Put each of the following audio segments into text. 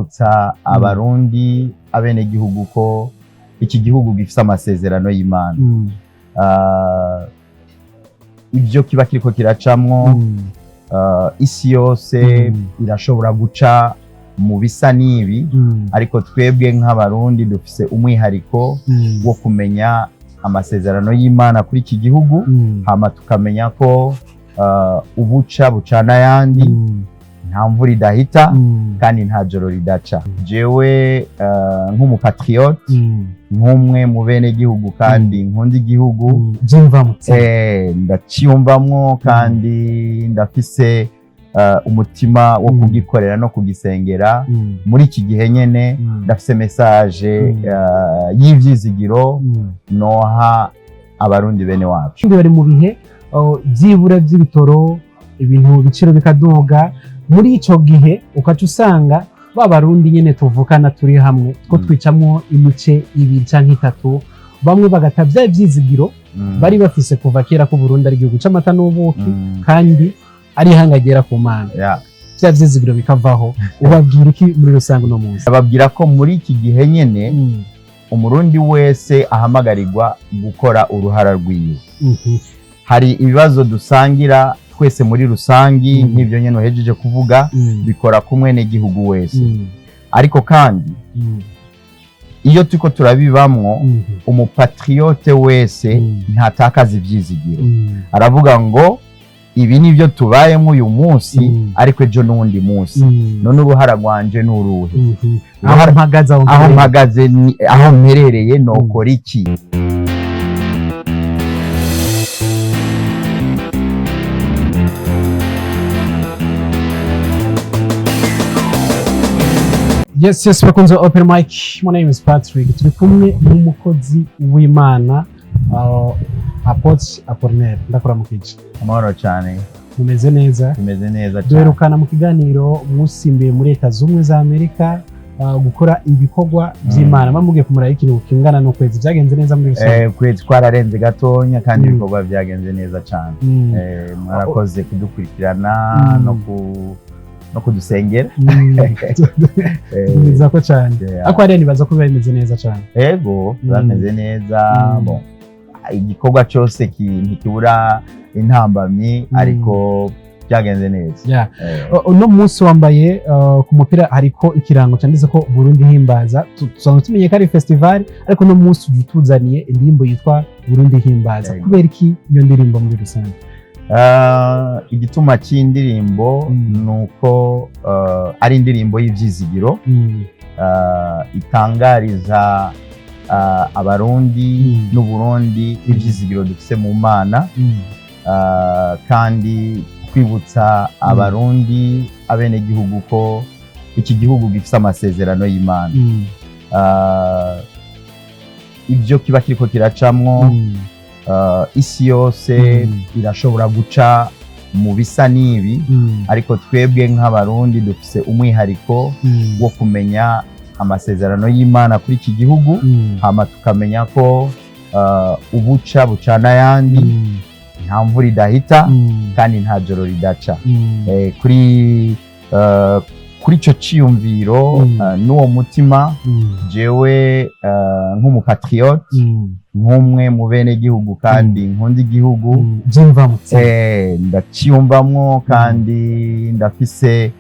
Kwibutsa Abarundi, abenegihugu, ko iki gihugu gifise amasezerano y'Imana. Ibyo kiba kiriko kiracamwo, isi yose irashobora guca mu bisa n'ibi, ariko twebwe nk'Abarundi dufise umwihariko wo kumenya amasezerano y'Imana kuri iki gihugu, hama tukamenya ko ubuca bucana ayandi, nta mvura idahita kandi nta joro ridaca. Jewe nk'umupatriote, nk'umwe mu bene gihugu kandi nkunda igihugu, Byimvamutse. Ndaciyumvamwo kandi ndafise umutima wo kugikorera no kugisengera. Muri iki gihe nyene ndafise message y'ivyizigiro noha Abarundi bene wacu. Bari mu bihe, oh, byibura by'ibitoro, ibintu ibiciro bikaduga. Muri ico gihe ukaca usanga ba Barundi nyene tuvukana turi hamwe two twicamwo imice ibiri canke itatu, bamwe bagata vya vyizigiro bari bafise kuva kera ko Burundi ari igihugu c'amata n'ubuki kandi ari ihanga ryera ku Mana. Vya vyizigiro bikavaho. Ubabwira iki muri rusange uno munsi? Ababwira ko muri iki gihe nyene Umurundi wese ahamagarirwa gukora uruhara rwiwe. Hari ibibazo dusangira twese muri rusangi, nk'ivyo nyene uhejeje kuvuga, bikora kumwe n'igihugu wese, ariko kandi iyo turiko turabibamwo, umupatriote wese ntatakaza ivyizigiro. Aravuga ngo ibi nivyo tubayemo uyu munsi, ariko ejo n'uwundi munsi. None uruhara rwanje ni uruhe? Aho mpagaze, aho aho mperereye. mpagaze, aho mperereye, nokora iki? Yes, bakunze Open Mic. My name is Patrick. Turi kumwe n'umukozi w'Imana, Apôtre Apollinaire. Ndakuramukije. Amahoro cyane. Mumeze neza? Tumeze neza cyane. Duherukana mu kiganiro musimbiye muri Leta Z'Ubumwe za Amerika gukora ibikorwa by'Imana. Bamugiye kumara ikintu kingana n'ukwezi. Byagenze neza muri rusange? Ukwezi twararenze gatonya kandi ibikorwa byagenze neza cyane. Mwarakoze kudukurikirana no kudusengera. Nibaza ko cyane. Ariko hariya nibaza ko biba bimeze neza cyane. Ego, bameze neza. Bon, igikorwa cyose ntikibura intambamyi, ariko byagenze neza. Uno munsi wambaye, ku mupira hariko ikirango cyanditse ko Burundi Himbaza. Tusanzwe tumenye ko ari festival, ariko uno munsi uje utuzaniye indirimbo yitwa Burundi Himbaza. Kubera iki iyo ndirimbo muri rusange? Igituma cy'indirimbo ni uko ari indirimbo y'ibyizigiro, itangariza Abarundi n'Uburundi ibyizigiro dufise mu Mana, kandi kwibutsa Abarundi, abenegihugu, ko iki gihugu gifise amasezerano y'Imana. Ibyo kiba kiriko kiracamwo, isi yose irashobora guca mu bisa n'ibi, ariko twebwe nk'Abarundi dufise umwihariko wo kumenya amasezerano y'Imana kuri iki gihugu, hama tukamenya ko ubuca bucana ayandi, nta mvura idahita kandi nta joro ridaca. Kuri ico ciyumviro n'uwo mutima, jewe nk'umupatriote, nk'umwe mu bene gihugu kandi nkunda igihugu, Byimvamutse. Ndaciyumvamwo kandi ndafise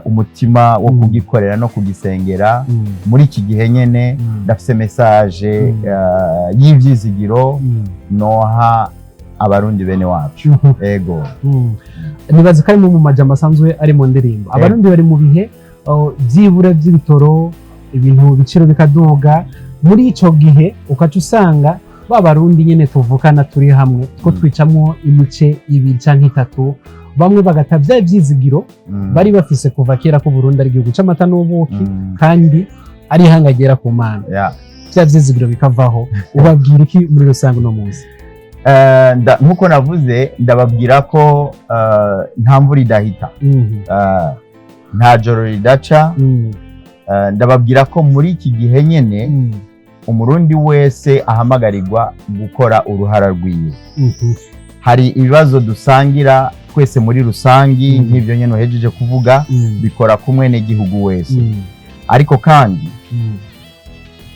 umutima wo kugikorera no kugisengera. Muri iki gihe nyene ndafise message y'ivyizigiro noha Abarundi bene wacu. Ego. Nibaza ko ari mu majambo asanzwe ari mu ndirimbo. Abarundi bari mu bihe, oh, byibura by'ibitoro, ibintu ibiciro bikaduga. Muri ico gihe ukaca usanga ba Barundi nyene tuvukana turi hamwe two twicamwo imice ibiri canke itatu, bamwe bagata vya vyizigiro bari bafise kuva kera ko Burundi ari igihugu c'amata n'ubuki kandi ari ihanga ryera ku Mana. Vya vyizigiro bikavaho. Ubabwira iki muri rusange uno munsi? Nkuko navuze, ndababwira ko nta mvura idahita, nta joro ridaca. Ndababwira ko muri iki gihe nyene Umurundi wese ahamagarirwa gukora uruhara rwiwe. Hari ibibazo dusangira twese muri rusangi, nk'ivyo nyene uhejeje kuvuga, bikora kumwe n'igihugu wese. Ariko kandi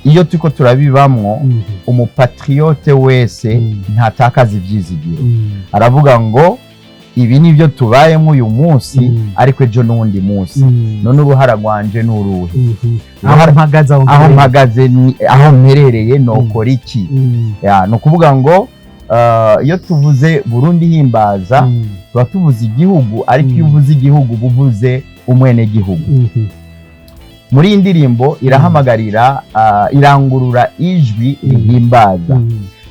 iyo turiko turabibamwo, umupatriote wese ntatakaza ivyizigiro. Aravuga ngo ibi nivyo tubayemo uyu munsi, ariko ejo n'uwundi munsi. None uruhara rwanje ni uruhe? Aho mpagaze, aho aho mperereye. mpagaze, aho mperereye, nokora iki? Ya, ni ukuvuga ngo iyo tuvuze Burundi himbaza, tuba tuvuze igihugu, ariko iyo uvuze igihugu uba uvuze umwenegihugu. Muri iyi ndirimbo irahamagarira, irangurura ijwi rihimbaza.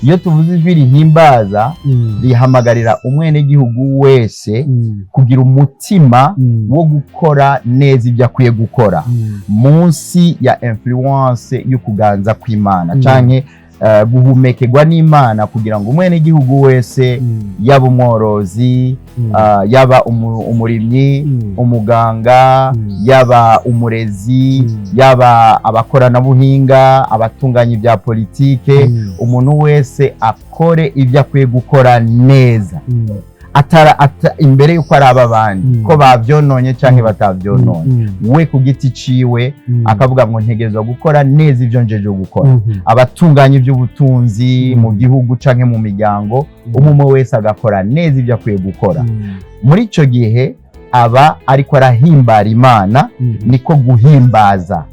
Iyo tuvuze ijwi rihimbaza, rihamagarira umwenegihugu wese kugira umutima wo gukora neza ibyo akwiye gukora munsi ya influence y'ukuganza kw'Imana canke guhumekerwa n'Imana, kugira ngo umwenegihugu wese, yaba umworozi, yaba umurimyi, umuganga, yaba umurezi, yaba abakoranabuhinga, abatunganya ibya politike, umuntu wese akore ibyo akwiye gukora neza, atara imbere y'uko araba abandi ko bavyononye canke batavyononye, we ku giti ciwe akavuga ngo ntegerezwa gukora neza ivyo njeje gukora. Abatunganya iby'ubutunzi mu gihugu canke mu miryango, umwe wese agakora neza ibyo akwiye gukora. Muri ico gihe aba ariko arahimbara Imana, niko guhimbaza.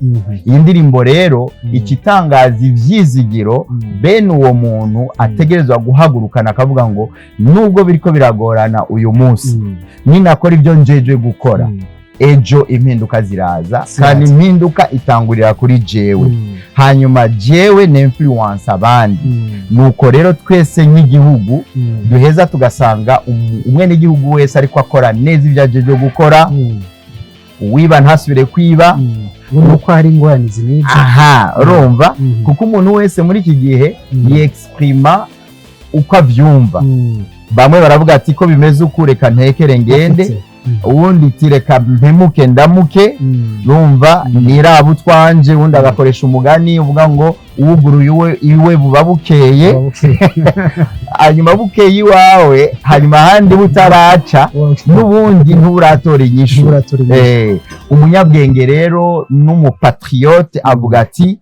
Iyi ndirimbo rero ikitangaza ivyizigiro bene uwo muntu ategerezwa guhagurukana, akavuga ngo nubwo biriko biragorana uyu munsi, ninakora ibyo njejwe gukora, ejo impinduka ziraza. Ziraza. Kandi impinduka itangurira kuri jewe, hanyuma jewe ne influence abandi. Nuko rero twese nk'igihugu duheza tugasanga umwenegihugu wese ariko akora neza ibyo ajejwe gukora, uwiba ntasubire kwiba. Ubona ko hari ingorane izi n'izi. Aha urumva, kuko umuntu wese muri iki gihe yexprima uko avyumva. Bamwe baravuga ati ko bimeze uku, reka ntekere ngende. Uwundi ati reka mpemuke ndamuke. Numva niraba utwanje. Uwundi agakoresha umugani uvuga ngo uwuguruye iwe buba bukeye. Hanyuma bukeye iwawe, hanyuma ahandi butaraca, n'ubundi nturatora inyishu. Umunyabwenge rero n'umupatriote avuga ati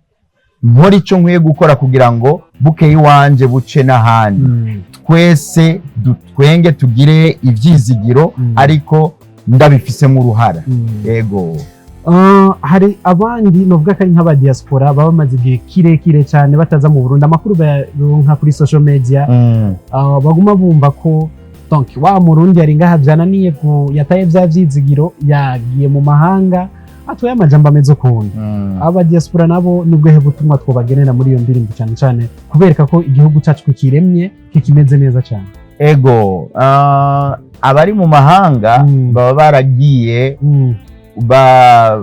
nkora icyo nkwiye gukora kugira ngo bukeye iwanje buce n'ahandi, twese dutwenge, tugire ivyizigiro, ariko ndabifisemo uruhara. Yego. Hari abandi novuga ko ari nk'abadiaspora baba bamaze igihe kirekire cyane bataza mu Burundi, amakuru bayaronka kuri social media, baguma bumva ko donc wa Murundi yari ngaha vyananiye ku yataye vya vyizigiro, yagiye mu mahanga, atoye amajambo ameze ukuntu. Aba diaspora nabo nubwo butumwa twobagenera muri iyo ndirimbo, cyane cyane kubereka ko igihugu cyacu kikiremye, kikimeze neza cyane? Ego, abari mu mahanga baba baragiye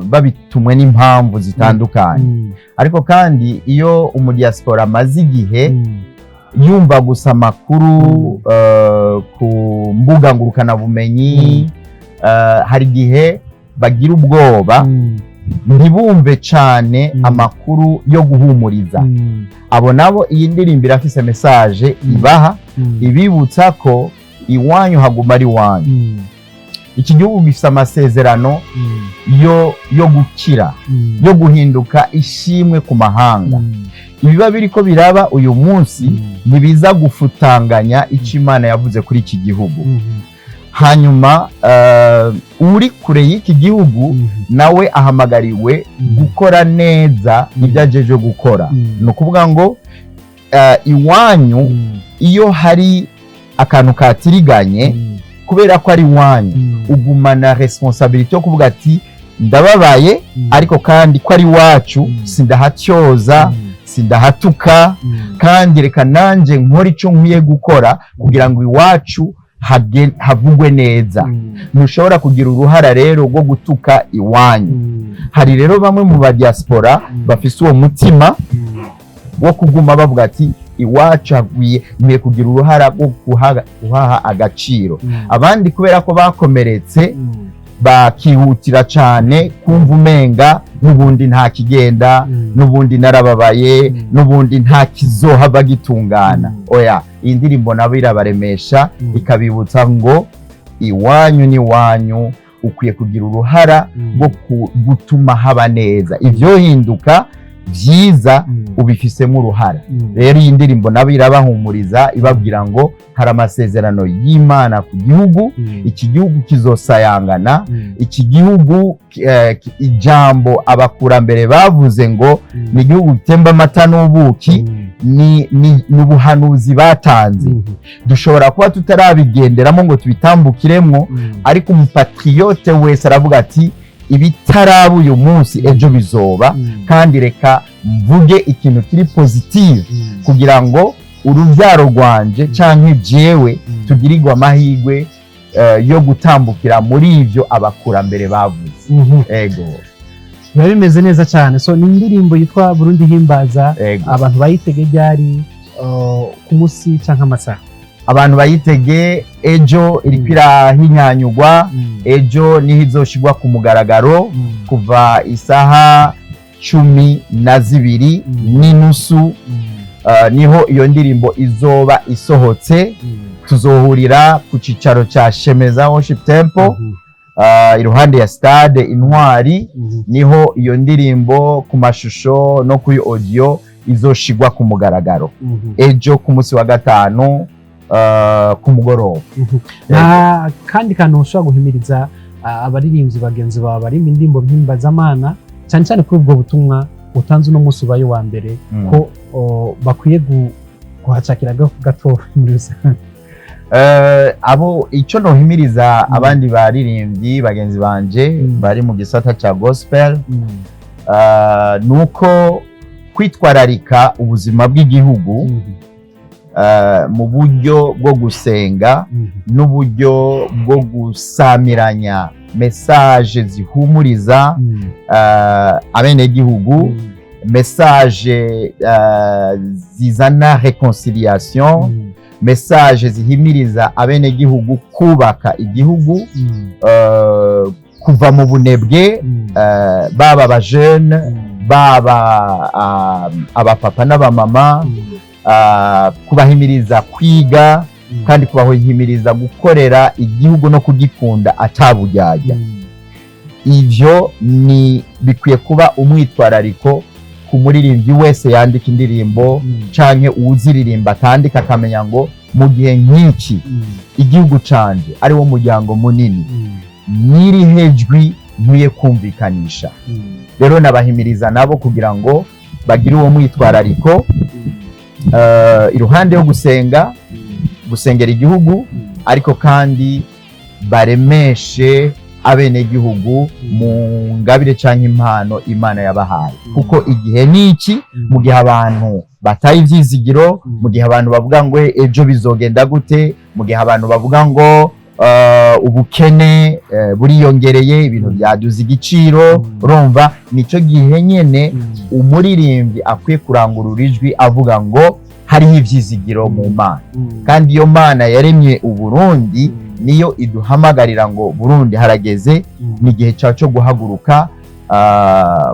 babitumwe n'impamvu zitandukanye. Ariko kandi iyo umudiaspora amaze igihe yumva gusa amakuru ku mbuga ngurukanabumenyi, hari igihe bagira ubwoba, ntibumve cane amakuru yo guhumuriza. Abo nabo iyi ndirimbo irafise message ibaha, ibibutsa ko iwanyu haguma ari iwanyu. Iki gihugu gifise amasezerano yo gukira, yo guhinduka ishimwe ku mahanga. Ibiba biriko biraba uyu munsi ntibiza gufutanganya icyo Imana yavuze kuri iki gihugu. Hanyuma uri kure y'iki gihugu nawe ahamagariwe gukora neza ibyo ajeje gukora. Ni ukuvuga ngo iwanyu iyo hari akantu katiriganye, kubera ko ari iwanyu, ugumana responsabilité yo kuvuga ati ndababaye, ariko kandi ko ari iwacu, sindahatyoza, sindahatuka, kandi reka nanjye nkore icyo nkwiye gukora kugira ngo iwacu havugwe neza. Ntushobora kugira uruhara rero rwo gutuka iwanyu. Hari rero bamwe mu ba diaspora bafise uwo mutima wo kuguma bavuga ati iwacu nkwiye kugira uruhara rwo guhaha agaciro. Abandi kubera ko bakomeretse, bakihutira cyane kumva umenga n'ubundi nta kigenda, n'ubundi narababaye, n'ubundi nta kizohava gitungana. Oya, iyi ndirimbo nabo irabaremesha, ikabibutsa ngo iwanyu ni iwanyu. Ukwiye kugira uruhara rwo gutuma haba neza, ivyohinduka vyiza ubifisemo uruhara. Rero iyi ndirimbo nabo irabahumuriza, ibabwira ngo hari amasezerano y'Imana ku gihugu, iki gihugu kizosayangana, iki gihugu ijambo abakurambere bavuze ngo ni igihugu gitemba amata n'ubuki, ni ubuhanuzi batanze. Dushobora kuba tutarabigenderamo ngo tubitambukiremo, ariko umupatriote wese aravuga ati: "Ibitaraba uyu munsi, ejo bizoba, kandi reka mvuge ikintu kiri positive kugira ngo urubyaro rwanje canke jewe tugirirwe amahirwe yo gutambukira muri ivyo abakurambere bavuze." Ego. Biba bimeze neza cyane. So, ni indirimbo yitwa Burundi Himbaza. Ego. Abantu bayitege ryari, ku munsi cyangwa amasaha? Abantu bayitege ejo, iriko irahinyanyugwa. Ejo niho izoshirwa ku mugaragaro kuva isaha 12 n'inusu. Niho iyo ndirimbo izoba isohotse. Tuzohurira ku cicaro ca Shemeza Worship Temple, iruhande ya Stade Intwari. Niho iyo ndirimbo ku mashusho no kuri audio izoshigwa ku mugaragaro ejo ku munsi wa gatanu, ku mugoroba. Nta kandi kantu ushobora guhimiriza abaririmbyi bagenzi bawe baririmba indirimbo mpimbazamana, cyane cyane kuri ubwo butumwa utanze uno munsi ubaye uwa mbere, ko bakwiye kuhacakira gato muri rusange? Abo icyo nohimiriza abandi baririmbyi bagenzi banje bari mu gisata ca gospel, nuko kwitwararika ubuzima bw'igihugu mu buryo bwo gusenga n'uburyo bwo gusamiranya message zihumuriza abenegihugu, message zizana réconciliation, message zihimiriza abenegihugu kubaka igihugu, kuva mu bunebwe, baba abajene, baba abapapa n'abamama, kubahimiriza kwiga kandi kubahimiriza gukorera igihugu no kugikunda ataburyarya. Ivyo ni bikwiye kuba umwitwarariko ku muririmbyi wese yandika indirimbo canke uwuziririmba atandika, akamenya ngo mu gihe nk'iki igihugu canje ari wo muryango munini, n'irihe jwi nkwiye kumvikanisha? Rero nabahimiriza nabo kugira ngo bagire uwo mwitwarariko, iruhande yo gusenga, gusengera igihugu, ariko kandi baremeshe abenegihugu mu ngabire canke impano Imana yabahaye, kuko igihe ni iki, mu gihe abantu bataye ivyizigiro, mu gihe abantu bavuga ngo ejo bizogenda gute, mu gihe abantu bavuga ngo ubukene buriyongereye, ibintu byaduze igiciro, urumva nico gihe nyene umuririmbyi akwiye kurangurura ijwi avuga ngo hariho ivyizigiro mu Mana, kandi iyo Mana yaremye Uburundi niyo iduhamagarira ngo: "Burundi, harageze, ni igihe cyawe cyo guhaguruka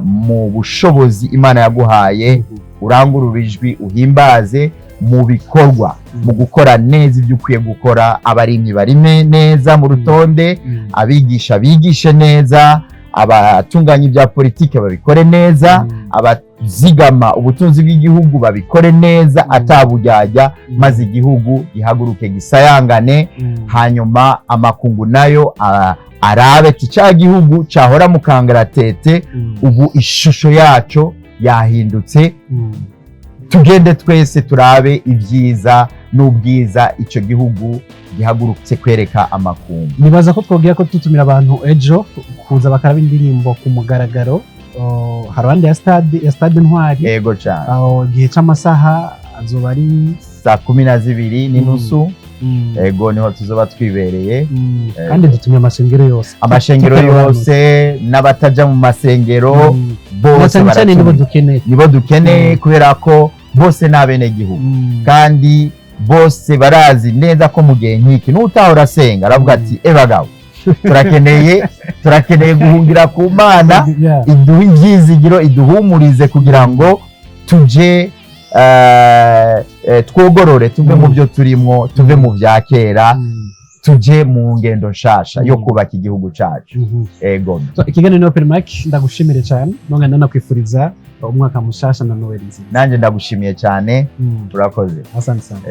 mu bushobozi Imana yaguhaye, urangurura ijwi, uhimbaze mu bikorwa, mu gukora neza ibyo ukwiye gukora." Abarimyi barime neza mu rutonde, abigisha bigishe neza, abatunganya ibya politike babikore neza, abazigama ubutunzi bw'igihugu babikore neza ataburyarya, maze igihugu gihaguruke gisayangane, hanyuma amakungu nayo arabe ati: "Cya gihugu cyahora mu kangaratete, ubu ishusho yaco yahindutse, tugende twese turabe ibyiza n'ubwiza icyo gihugu gihagurutse kwereka amakungu." Nibaza ko twabwira ko tutumira abantu ejo kuza bakaraba indirimbo ku mugaragaro, haruhande ya stade Intwari. Ego cyane. Aho igihe c'amasaha azoba ari? Saa 12:30. Ego, niho tuzoba twibereye. Kandi dutumye amasengero yose. Amashengero yose n'abataja mu masengero bose cyane cyane nibo baratumiwe. dukeneye. Nibo dukeneye, kubera ko bose ni abenegihugu, kandi bose barazi neza ko mu gihe nk'iki n'utaha urasenga aravuga ati: "Ebagabo, turakeneye guhungira ku Mana iduhe ibyizigiro, iduhumurize kugira ngo tuje twogorore, tuve mu byo turimwo, tuve mu bya kera." Tuje mu ngendo nshasha yo kubaka igihugu cacu. Ego. So, ikiganiro ni Open Mic. Ndagushimire cyane, nonga ndanakwifuriza umwaka mushasha na Noel nziza. Nanjye ndagushimiye cyane. Urakoze. Asante sana.